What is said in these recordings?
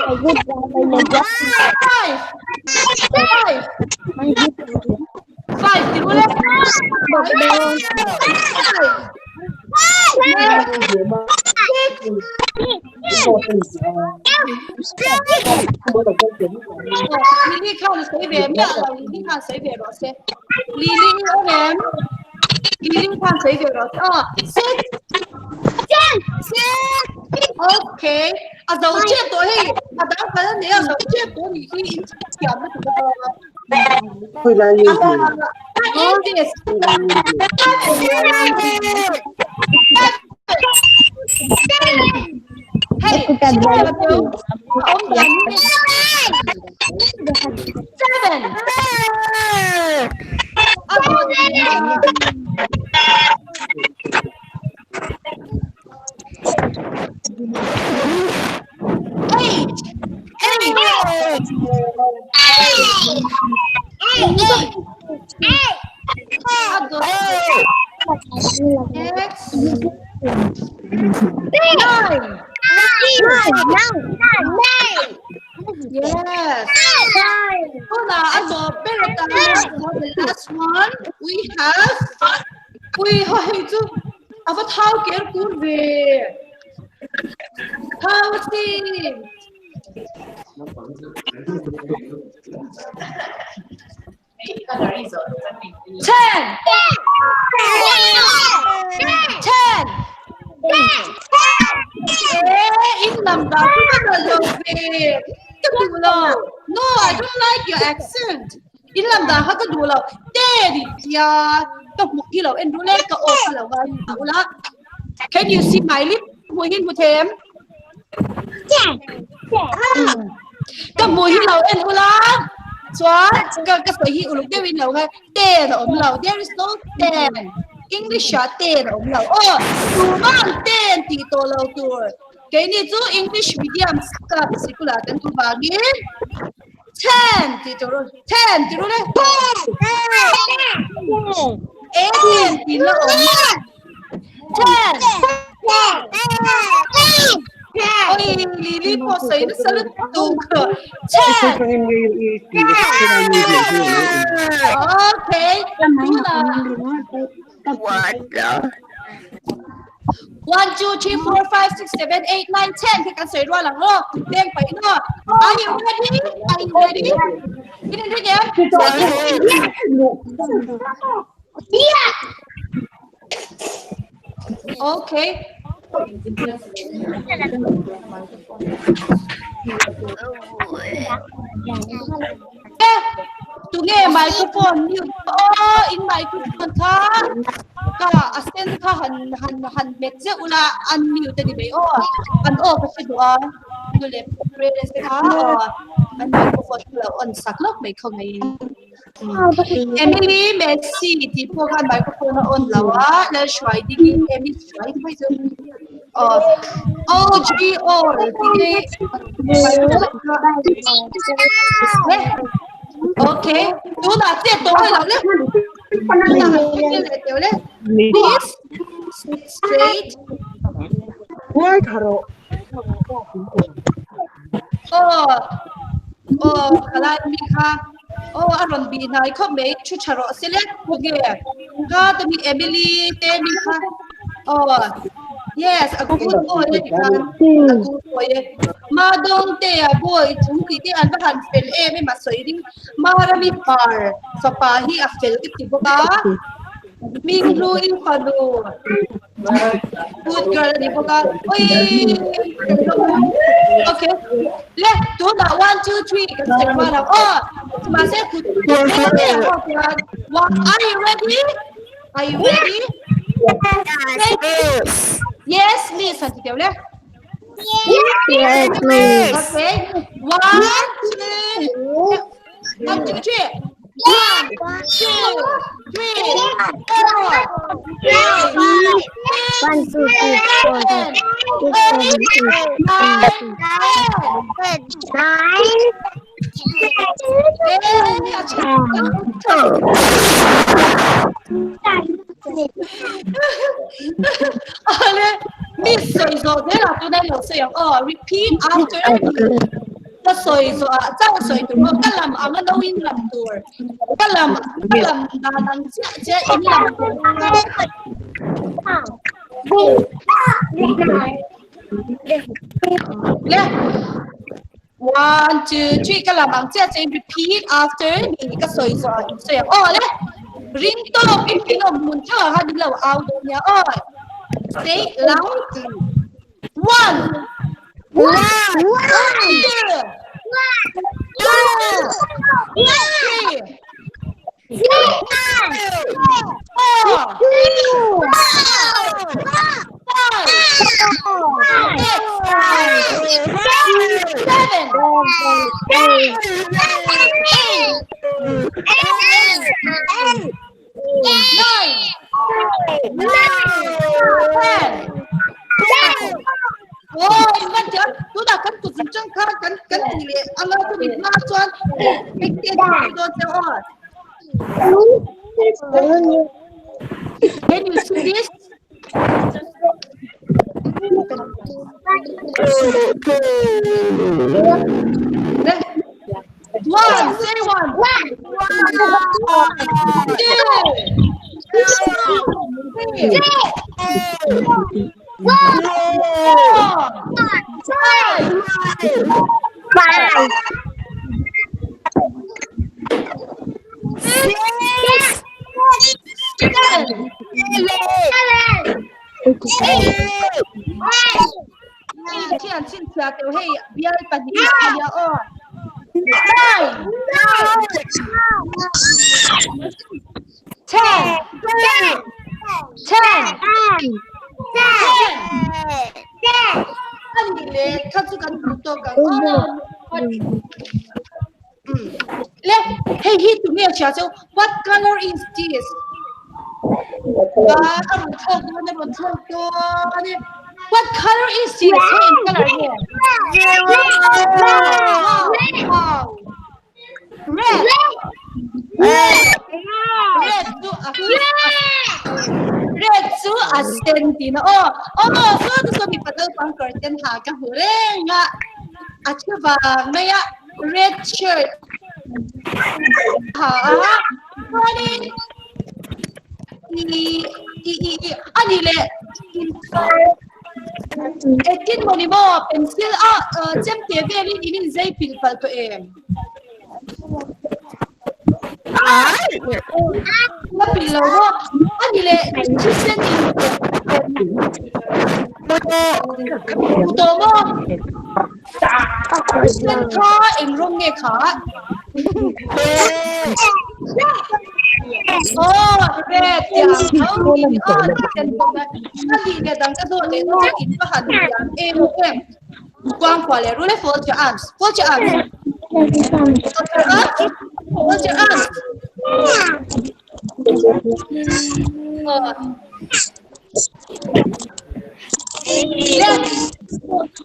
Five. Five. Five ti ule. Five. Lily khan sei ve mi lo Lily khan sei ve ro se. Lily o em. Lily khan sei ve ro se. Oh, six. Okay. A zo che to hei. A dang kan ne a zo che to ni hi in thiam na tu ba. Eight is. Hey, seven. Eight. Eight. Six. Nine. Yes. Hola, ato, pero the last one we have we hei chu ava thau ker kur ve. Thau si. Ten. Ten. Eh, in lam da chu ka lo ve. Ka du lo. No, I don't like your accent. In lam da ha ka du lo. Te di tia ka hmu hi lo en du le ka o ka lo ga ula. Can you see my lip? Hmu hin hmu them. Ka hmu hi lo en ula. Chuan ka ka sawi hi uluk deuhin lo kha ten a awm lo. There is no ten. English ah ten a awm lo. Aw, tuman ten tih tawh lo tur. Keini chu English medium club sikula kan duh vangin ten tih tur ten tih ru le. E ten tih la awm. Ten. Oi, Lily pawh sawi nasa lutuk. Ten. Okay. Tuna. What the? 1, 2, 3, 4, 5, 6, 7, 8, 9, 10. Khi kan sawi rual ang aw. Leng pa ino. Are you ready? Are you ready? In ready em? Okay. Eh, tunge microphone mute oh in microphone kha ka a sen kha han han han met che ula unmute ani mai aw an aw ka hre duh a nu leh parents te kha aw an microphone kha lo on sak lawk mai khaw mai Emily Messi tih pawh khan microphone a on lo a Lalhruai dingin Emmy hruai ti mai chu aw OGO tih microphone kha Okay tunah chet tawh lo le tunah han leh teuh le please sit straight. Aw aw ka lai mi kha aw a rawn bih hnai khawp mai thu tha rawh se le khawnge kha te mi Emily te mi kha aw yes a good boy a ni khan a good boy e ma dawng te a boy chung tih te an va han fel em em a sawi ding Marami par fapa hi a fel ka ti bawk a. Hming hlu in fanu. Good girl ani bawk a. Oi! Okay. Le, tunah 1, 2, 3 kan sawi rual ang. Aw, mahse kut One, are you ready? Are you ready? Yes. Yes, miss. Han ti teuh le. Yes, miss. Okay. 1, 2, 1, 2, 3. 1, 2, 3, 4, 5, 1, 2, 3, 4, 5, 6, 7, 8, 9, 10. Ale, miss sawi zawh zel ah tuna lo sawi ang aw. Repeat after me. Ka sawi zawhah chauh sawi tur maw? Ka lam anga lo in lam tur. Ka lam ka lam dan ang chiah chiah in lam tur. Le One, two, three ka lam ang chiah chiah in repeat after me ka sawi zawhah in sawi ang. Aw le ring tawk in in awm hmun theuh ah khan in lo au dawn nia aw. Say loudly. One. One. Two. Two. Three. Three. Four. Two. Five. Five. Seven. Eight. Nine. Nine. Ten. Aw in van thiam tunah kan kut zung chang kha kan kan ti leh anga chu mit hma chuan engte a ti dawn che aw. Can you see this? One, say one. Two. Three. Four. Five. Five. Six. Seven. Eight. Thian chhinchhiah teuh hei bial pahnih a nia aw. Nine. Ten. Ten. Ten. A nih leh kha chu kan hmu tawk ang aw. Le hei hi tu nge hria chu what color is this? Ah, a rawn thlawk dawn a rawn thlawk dawn e. What color is this? Hei eng color nge? Wow, wow. Red. Red chu a red chu a sen tina aw. Aw, saw chu saw mipa naupang kawr sen ha ka hmu reng a. A thu vang mai a. Red shirt ha a chuanin i i i i a ni leh engtin maw ni maw pencil a chemte velin in inzei pilh palh tawh em? La pilh lo maw? A ni leh thisen in hmu tawh maw? Thisen kha eng rawng nge kha? Aw red tiang tho ni aw thisen pawh a a ni leh dang ka zawh leh chu in va han thiam em em. Kuangkuah leh rul e fold your arms fold your arms fold your arms fold your arms.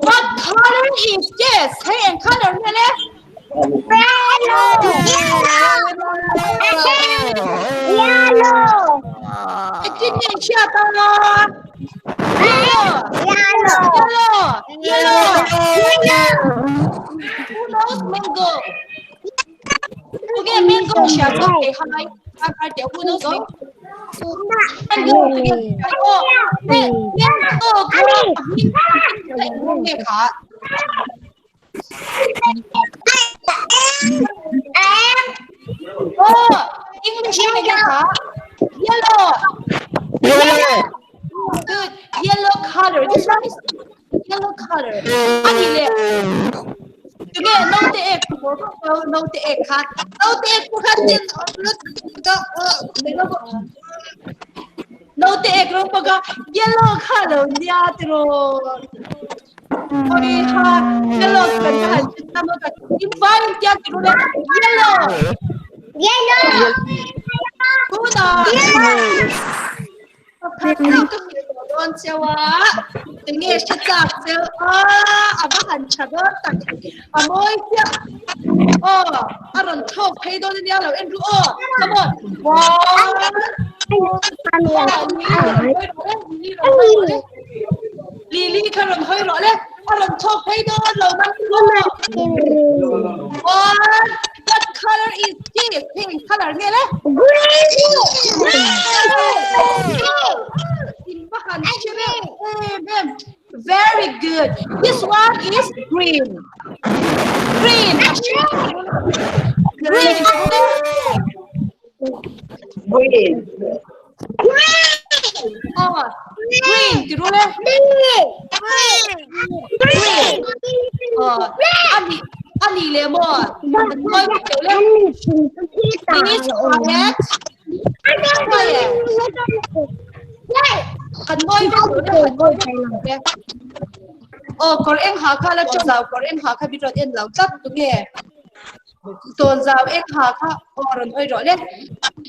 What color is this? Hei eng color nge le? Yellow. Engtin nge i hriat a? Yellow. Yellow. Yellow. Who knows mango? Okay, mango hria chuan thei hai. Har har teh who knows mango? Mango oh, mango kha hming eng rawng nge kha? Oh, English in nge kha? Yellow. Good. Yellow color. This one is yellow color. Ani le. Tunge naute ek naute ek kha. Naute ek kha tin naute ek ro paga yellow kha lo nia tiro. Oi ha yellow kan ka han chin na mo ka in vai in tia tiro le yellow. Yellow. Tuna. Pakhat chauh ka hrilh tawh dawn cheu a, tinge hre chak cheu a, a va han tha dawn tak, a mawi chiah aw, a rawn thlawk phei dawn ania lo en ru aw, come on, one, Lily rawn hawi rawh le, Lily kha rawn hawi rawh le, Lily kha rawn hawi rawh le. A rawn chhawk phei dawn lo nang chu. One, what color is this? Hei eng color nge le? Green. In va han hre reuh em em. Very good. This one is green. Green. Green. Green. Oh, green ti ru le. Green. Oh, ani ani le mo. Ngoi bi teu le. Please quiet. Quiet. Kan ngoi bi teu le. Kan ngoi bi teu le. Oh, kor eng ha kha la chaw zau kor eng ha kha bi ron en lo tlat tu nge. Tawnzau eng ha kha aw rawn hawi rawh le.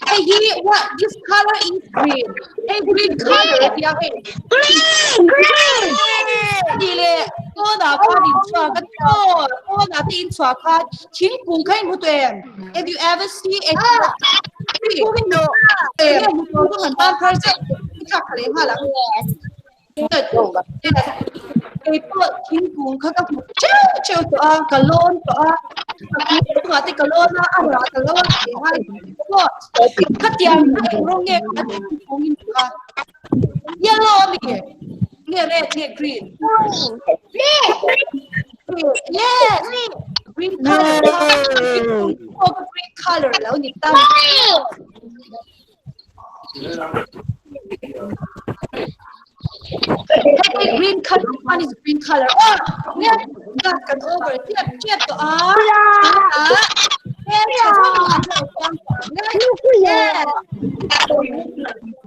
Hei hi what this color is green. Hei green color a tia hei. Green green. Ani le tawnah khan in chhuak a aw tawnah te in chhuah khan thingkung kha in hmu tawh em? Have you ever see a tree? Enge hmu tawh chu han tan phar zeuh i thlak kha leh nghal ang. Kei pawh thingkung kha ka hmu cheu cheu tawh a, ka lawn tawh a, a kungah te ka lawn a, a rah ka lo a tih hai pawh khatiang kha eng rawng nge kha thingkung in kha yellow a mi nge red nge green yes green color green color lo ni ta Hey, green color, one is green color. Oh, yeah, that kan over. Tiap tiap to ah. Ah.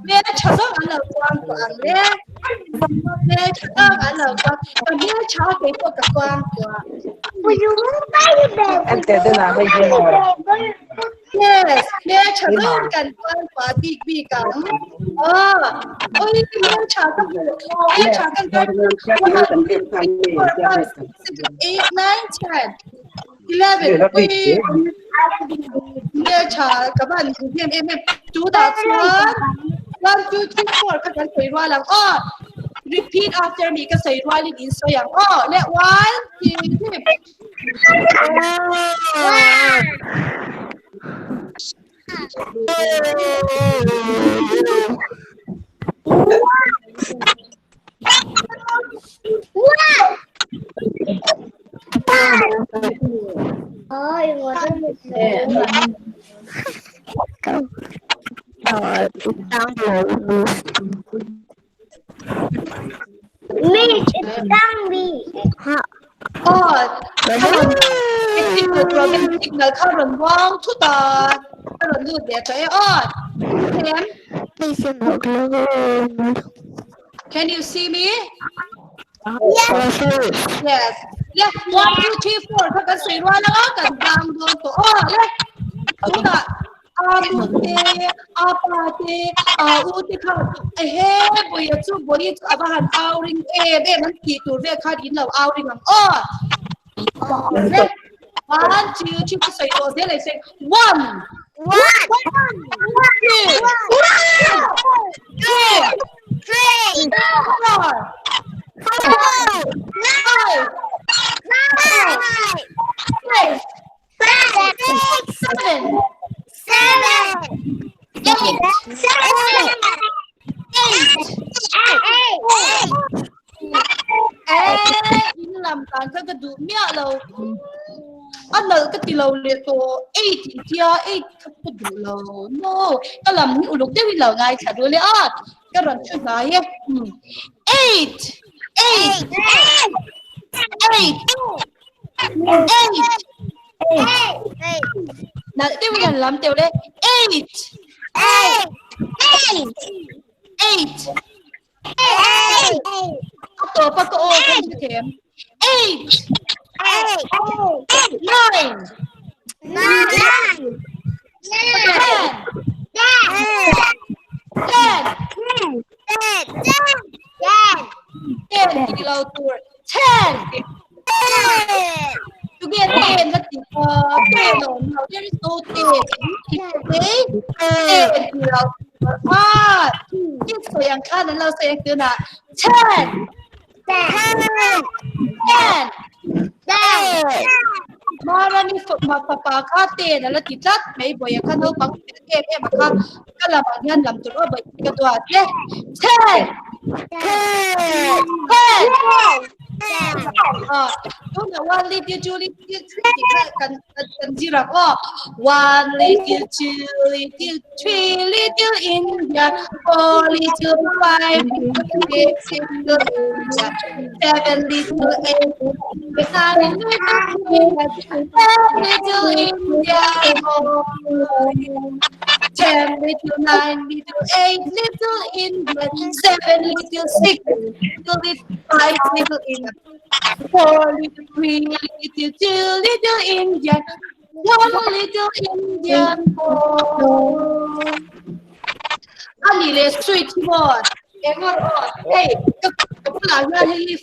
Me tha zawng an lo kuang tawh ang le. Me tha zawng an lo kuang. Ka hmel tha kei pawh ka kuang tawh. Yes, hmel tha zawng kan kual pah bik bik ang. Aw, oi hmel tha ka hmuh, hmel tha kan kar one, two, three, four, five, six, seven, eight, nine, ten, eleven. Oi, hmel tha ka van hmu hnem em em. Tunah chuan one, two, three, four kha kan sawi rual ang. Aw, repeat after me ka sawi rualin in sawi ang. Aw, le one, two, three. Signal kha rawn buang thut a, a rawn lut leh tawh e aw. Them. Can you see me? Yes. Le, 1, 2, 3, 4 kha kan sawi rual anga kan tlang dawn tawh aw. Le, tunah A nu te, a pa te, a u te khan ehe Bawia chu Bawi chu a va han au ring em em an tih tur vel khan in lo au ring ang aw. One, two, three, ka sawi tawh zel ai sawi. One, two, three, four, five, six, seven, eight, eight. Eh, in lam tan kha ka duh miah lo. A nalh ka ti lo leh tawh. Eight i tia, eight kha ka duh lo. No, ka lam hi uluk deuhin lo ngaithla duh leh a. Ka rawn thu hnai e. Eight, eight, eight. Eight. Nalh deuhin han lam teuh le. Eight. Eight. A tawp a ka aw ka hre them. Eight. Nine. Ten. Ten. Ten tih lo tur. Ten. To get ten la ti ten awm lo. There is no ten. Okay? Ten ti lo tur. Ah, tin sawi ang khan an lo sawi ang tunah. Ten. Ten. Ten. Marani fapa kha ten ala ti tlat mai bawih a kha naupang fel em em a kha ka lamah hian lam tur aw bawih ka duat e. Ten. Ten. Tuna one little two little three tih kha kan kan zir ang aw. One little two little three little India four little five little six little India seven little eight nine little ten little India ten little nine little eight little India seven little six little five little India four little three little two little India one little Indian boy. Ani leh sweet hi maw eng awr aw hei ka ka bulah hian hei hi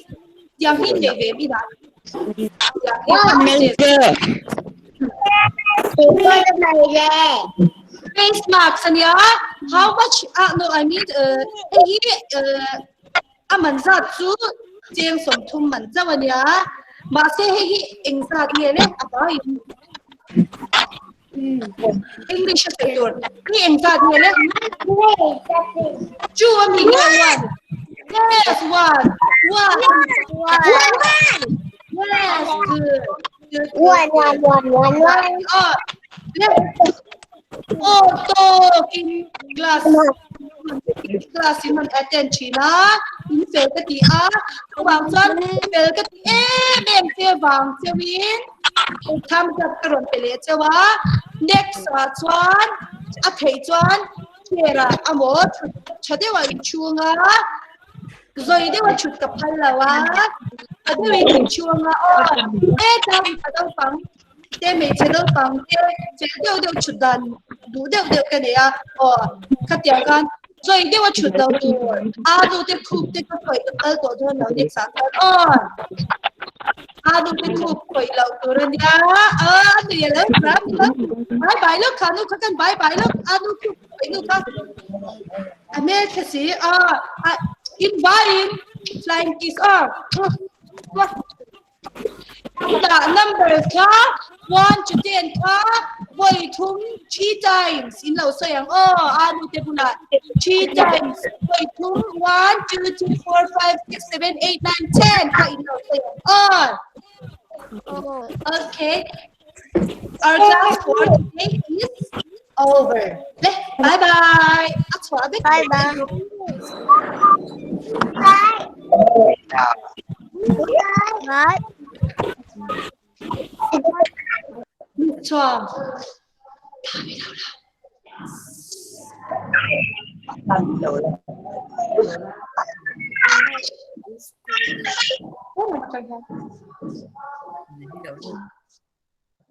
tiang hi nei ve mi dah tiang hi ka nei ve face mask ania how much ah no I mean hei hi A man zat chu cheng 30 man chauh a nia. Mahse hei hi eng zat nge le a vaiin English a sawi tur. Hi eng zat nge le? Two a mi nge one? Yes, one. One. Yes, good. Good, good, One, one, good. one, one, one. Oh, le. Aw tawkin class class in han attend thin a, in fel ka ti a, chuvang chuan fel ka ti em em che vang cheuhin thumbs up ka rawn pe leh cheu a, next ah chuan a theih chuan chair ah amaw thut tha deuh ah inchhung a, zawi deuh a thut ka phal lo a, tha deuhin inchhung a aw heta mipa naupang te hmeichhe naupang te fel deuh deuh chhut dan duh deuh deuh ka nei a aw khatiang khan sawi deuh a chhut lo tur alu te khup te ka khawih ka kal tawh dawn lo next ah khan aw alu te khup khawih loh tur a nia a a nui a lo ram lo bye bye lawk kha nu kha kan bye bye lawk alu khup khawih nu kha a hmeltha si a in vaiin flying kiss aw Chutah number kha one to ten kha vawi thum three times in lo sawi ang aw a nu te bulah three times vawi thum one two three four five six seven eight nine ten kha in lo sawi ang aw. Okay. Our class for today is over. Le, bye bye. A chhuah vek. Bye bye. Bye. Bye. Chhuah.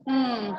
Hmm.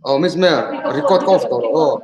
Oh, Miss Mel, record ka off tawh rawh aw.